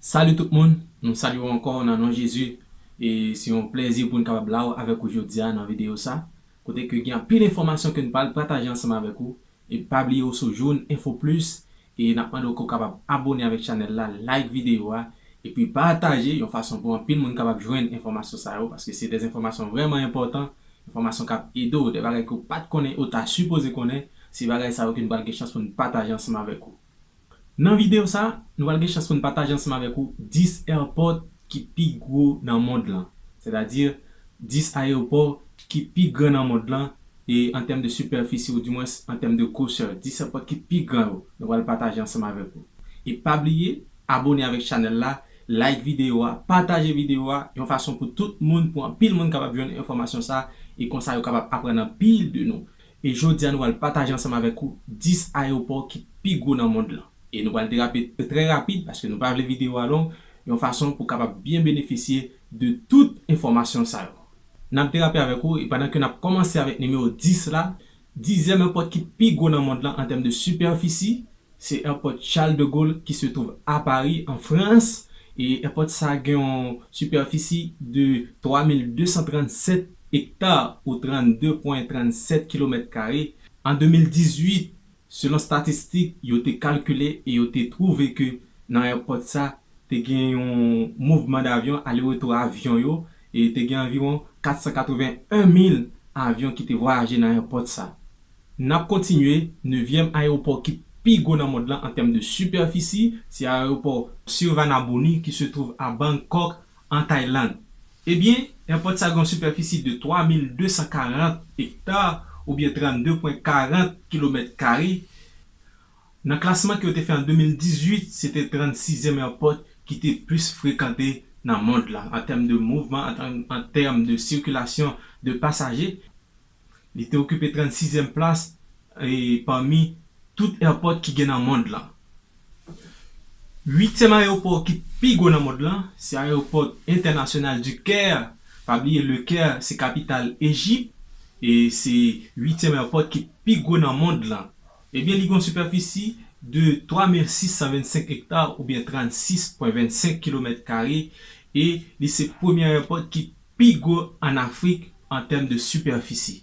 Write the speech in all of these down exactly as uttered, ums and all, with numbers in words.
Salut tout moun, nou salye w ankò nan non Jezi. E se yon plèzi pou n kapab la avèk ou jodi a nan videyo sa, kote ke gen anpil enfòmasyon ke n pral pataje ansanm avèk ou. E pa bliye ou sou Joun Enfo Plis, e n ap mande w ke w kapab abòne avèk chanèl la, like videyo a, epi pataje yon fason pou anpil moun kapab jwenn enfòmasyon sa yo, paske se de enfòmasyon vrèman enpòtan, enfòmasyon k ap ede w, de bagay ke w pa t konnen ou ta sipoze konnen, se bagay sa yo ke n pral gen chans pou n pataje ansanm avèk ou. Nan videyo sa, nou pral gen chans pou n pataje ansanm avèk ou dis airport ki pi gwo nan mond lan. Sètadi, dis ayewopò ki pi gran nan mond lan, e an tèm de sipèfisi, ou dimwens an tèm de gwosè, dis airport ki pi gran yo, nou pral pataje ansanm avèk ou. E pa bliye, abòne avèk chanèl la, like videyo a, pataje videyo a, yon fason pou tout moun, pou anpil moun kapab jwenn enfòmasyon sa, e konsa yo kapab aprann anpil de nou. E jodi a, nou pral pataje ansanm avèk ou dis ayewopò ki pi gwo nan mond lan. E nou pral derape trè rapid, paske nou pa vle videyo a long, yon fason pou kapab byen benefisye de tout enfòmasyon sa yo. N ap derape avèk ou, e pandan ke n ap kòmanse avèk nimewo dis la, dizyèm ayewopò ki pi gwo nan mond lan an tèm de sipèfisi, se airport Charles de Gaulle ki se twouve a Pari, an Frans. E airport sa gen yon sipèfisi de twa mil de san trannsèt ekta, ou trannde pwen trannsèt kilomèt kare. An de mil dizuit, selon statistik, yo te kalkile e yo te twouve ke nan airport sa, te gen yon mouvman davyon, ale retou avyon yo, e te gen anviwon kat san katreven en mil avyon ki te vwayaje nan airport sa. N ap kontinye, nevyèm ayewopò ki pi gwo nan mond lan an tèm de sipèfisi, se ayewopò Sivanabhumi ki se twouve a Bangkok, an Tayland. Ebyen, airport sa gen yon sipèfisi de twa mil de san karant ekta, oubyen trannde pwen karant kilomèt kare. Nan klasman ke yo te fè an de mil dizuit, se te trannsizyèm airport ki te plis frekante nan mond lan, an tèm de mouvman, an tèm, an tèm de sikilasyon de pasaje. Li te okipe trannsizyèm plas, e, pami tout airport ki gen nan mond lan. Uityèm ayewopò ki pi gwo nan mond lan, se ayewopò entènasyonal du Caire. Pa bliye, Le Caire, se kapital Ejip, e se uityèm airport ki pi gwo nan mond lan. Ebyen, li gen yon sipèfisi de twa mil sis san vennsenk ekta, oubyen trannsis pwen vennsenk kilomèt kare, e li se premye airport ki pi gwo ann Afrik an tèm de sipèfisi.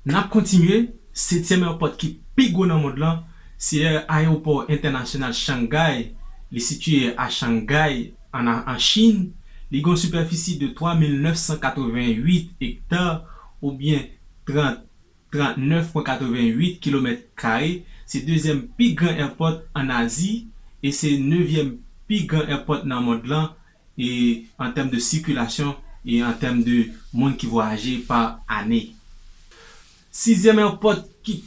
N ap kontinye, setyèm airport ki pi gwo nan mond lan, se ayewopò entènasyonal Shanghai. Li sitiye a Shanghai, an, an Chin. Li gen yon sipèfisi de twa mil nèf san katreven uit ekta, oubyen trant, trannèf pwen katreven uit kilomèt kare. Se dezyèm pi gran airport ann Azi, e se nevyèm pi gran airport nan mond lan, e an tèm de sikilasyon, e an tèm de moun ki vwayaje pa ane. Sizyèm airport ki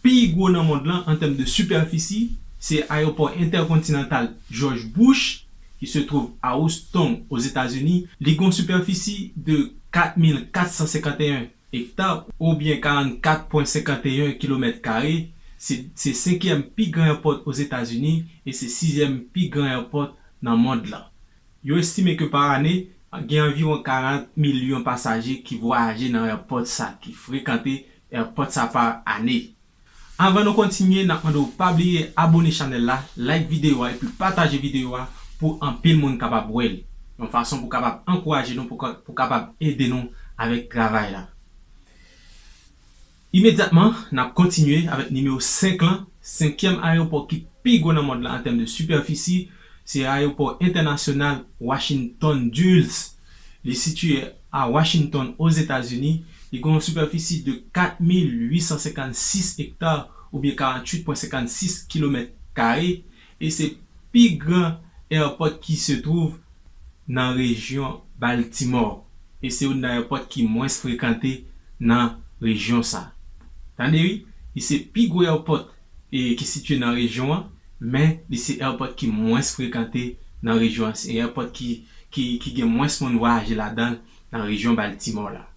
pi gwo nan mond lan an tèm de sipèfisi, se ayewopò entèkontinantal George Bush, ki se twouve a Houston, Ozetazini. Li gen yon sipèfisi de kat mil kat san senkanteyen ekta, oubyen karannkat pwen senkanteyen kilomèt kare. Se, se senkyèm pi gran airport Ozetazini, e se sizyèm pi gran airport nan mond lan. Yo estime ke pa ane, gen anviwon karant milyon pasaje ki vwayaje nan airport sa, ki frekante airport sa pa ane. Anvan nou kontinye, n ap mande w pa bliye abòne chanèl la, like videyo a, epi pataje videyo a pou anpil moun kapab wè l. Yon fason pou kapab ankouraje nou, pou ka, pou kapab ede nou avèk travay la. Imedyatman, n ap kontinye avèk nimewo senk lan. Senkyèm ayewopò ki pi gwo nan mond lan an tèm de sipèfisi, se ayewopò entènasyonal Washington Dulles. Li sitiye a Washington, Ozetazini. Li gen yon sipèfisi de kat mil uit san senkannsis ekta, oubyen karanntuit pwen senkannsis kilomèt kare, e se pi gran airport ki se twouve nan rejyon Baltimore. E se youn nan airport ki mwens frekante nan rejyon sa. Tande wi, li se pi gwo airport, e, ki sitiye nan rejyon an, men li se airport ki mwens frekante nan rejyon an. Se airport ki, ki, ki gen mwens moun vwayaje ladan l nan rejyon Baltimore la.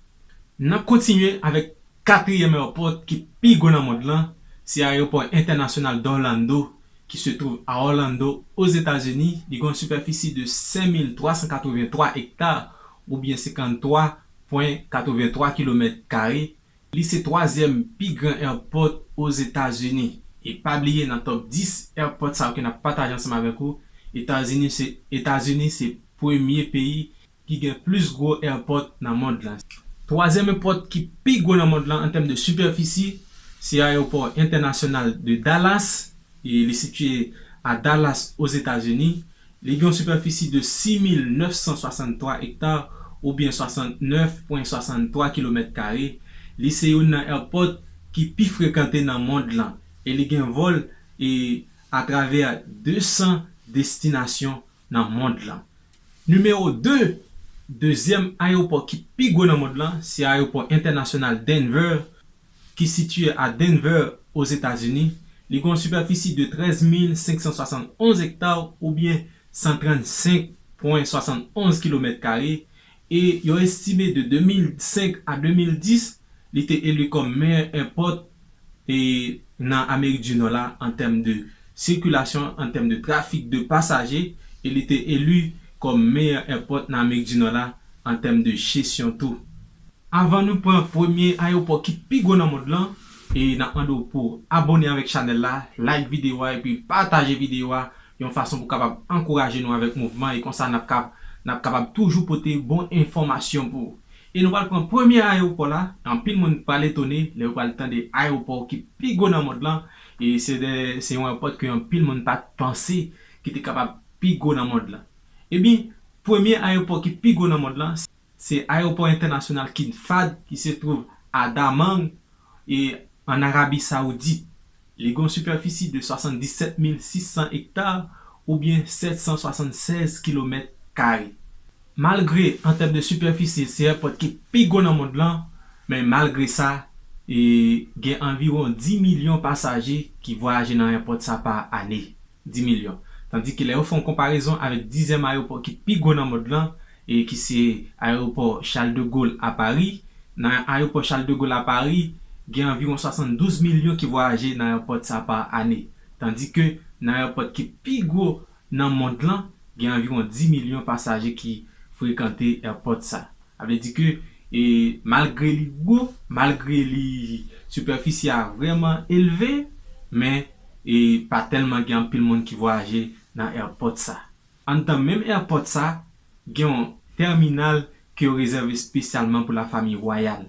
N ap kontinye avèk katriyèm airport ki pi gwo nan mond lan, se ayewopò entènasyonal d'Orlando, ki se twouve a Orlando, Ozetazini. Li gen yon sipèfisi de senk mil twa san katrevenntwa ekta, oubyen senkanntwa pwen katrevenntwa kilomèt kare. Li se twazyèm pi gran airport Ozetazini. E pa bliye, nan top dis airport sa yo ke n ap pataje ansanm avèk ou, Etazini se, Etazini se premye peyi ki gen plis gwo airport nan mond lan. Twazyèm airport ki pi gwo nan mond lan an tèm de sipèfisi, se ayewopò entènasyonal de Dallas. E li sitiye a Dallas, Ozetazini. Li gen yon sipèfisi de sis mil nèf san swasanntwa ekta, oubyen swasantnèf pwen swasanntwa kilomèt kare. Li se youn nan airport ki pi frekante nan mond lan. E li gen vòl e atravè de san destinasyon nan mond lan. Nimewo de, dezyèm ayewopò ki pi gwo nan mond lan, se ayewopò entènasyonal Denver, ki sitiye a Denver, Ozetazini. Li gen yon sipèfisi de trèz mil senk san swasann onz ekta, oubyen san trannsenk pwen swasann onz kilomèt kare, e yo estime de de mil senk a de mil dis, li te eli kòm meyè airport e nan Amerik di Nò la an tèm de sikilasyon, an tèm de trafik de pasaje, e li te eli kòm meyè airport nan Amerik di Nò la an tèm de jesyon tou. Avan nou pran premye ayewopò ki pi gwo nan mond lan, e n ap mande w pou abone avèk chanèl la, like videyo a, epi pataje videyo a yon fason pou kapab ankouraje nou avèk mouvman, e konsa n ap kab, n ap kapab toujou pote bon enfòmasyon pou ou. E nou pral pran premye ayewopò la. Anpil moun pral etone lè yo pral tande ayewopò ki pi gwo nan mond lan. E se de, se yon ayewopò ke anpil moun pa t panse ki te kapab pi gwo nan mond lan. Ebyen, premye ayewopò ki pi gwo nan mond lan, se ayewopò entènasyonal King Fahd ki se twouve a Dammam, e an Arabi Sawoudit. Li gen yon sipèfisi de swasanndisèt mil sis san ekta, oubyen sèt san swasannsèz kilomèt kare. Malgre, an tèm de sipèfisi, se airport ki pi gwo nan mond lan, men malgre sa, e gen anviwon dis milyon pasaje ki vwayaje nan airport sa pa ane. Dis milyon. Tandike lè yo fè yon konparezon avèk dizyèm ayewopò ki pi gwo nan mond lan, e ki se ayewopò Charles de Gaulle a Pari, nan ayewopò Charles de Gaulle a Pari, gen anviwon swasanndouz milyon ki vwayaje nan airport sa pa ane. Tandike nan airport ki pi gwo nan mond lan, gen anviwon dis milyon pasaje ki frekante airport sa. Sa vle di ke, e, malgre li gwo, malgre li, sipèfisi a vrèman elve, men, e, pa tèlman gen anpil moun ki vwayaje nan airport sa. Anndan menm airport sa, gen yon tèminal ke yo rezève espesyalman pou lafanmi wayal.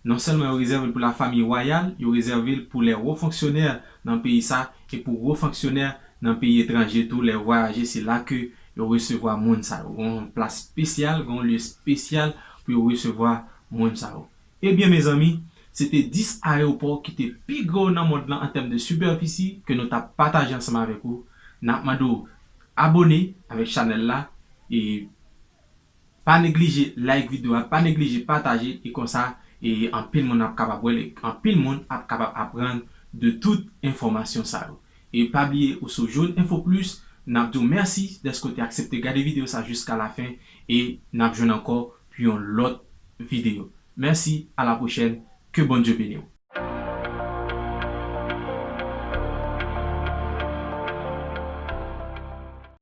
Non sèlman yo rezève l pou lafanmi wayal, yo rezève l pou lè wo fonksyonè nan peyi sa, e pou wo fonksyonè nan peyi etranje tou, lè yo vwayaje, se la ke yo resevwa moun sa yo. Gen yon plas espesyal, gen yon lye espesyal pou yo resevwa moun sa yo. Ebyen, mezanmi, se te dis ayewopò ki te pi gwo nan mond lan an tèm de sipèfisi ke nou t ap pataje ansanm avèk ou. N ap mande w abone avèk chanèl la, e pa neglije like videyo a, pa neglije pataje, e konsa, e anpil moun ap kapab wè l, e anpil moun ap kapab aprann de tout enfòmasyon sa yo. E pa bliye, ou sou Jaune Info Plus, n ap di w mèsi dèske w te aksepte gade videyo sa jiska lafen, e n ap jwenn ankò pou yon lòt videyo. Mèsi, a la pwochèn, ke Bondye beni w.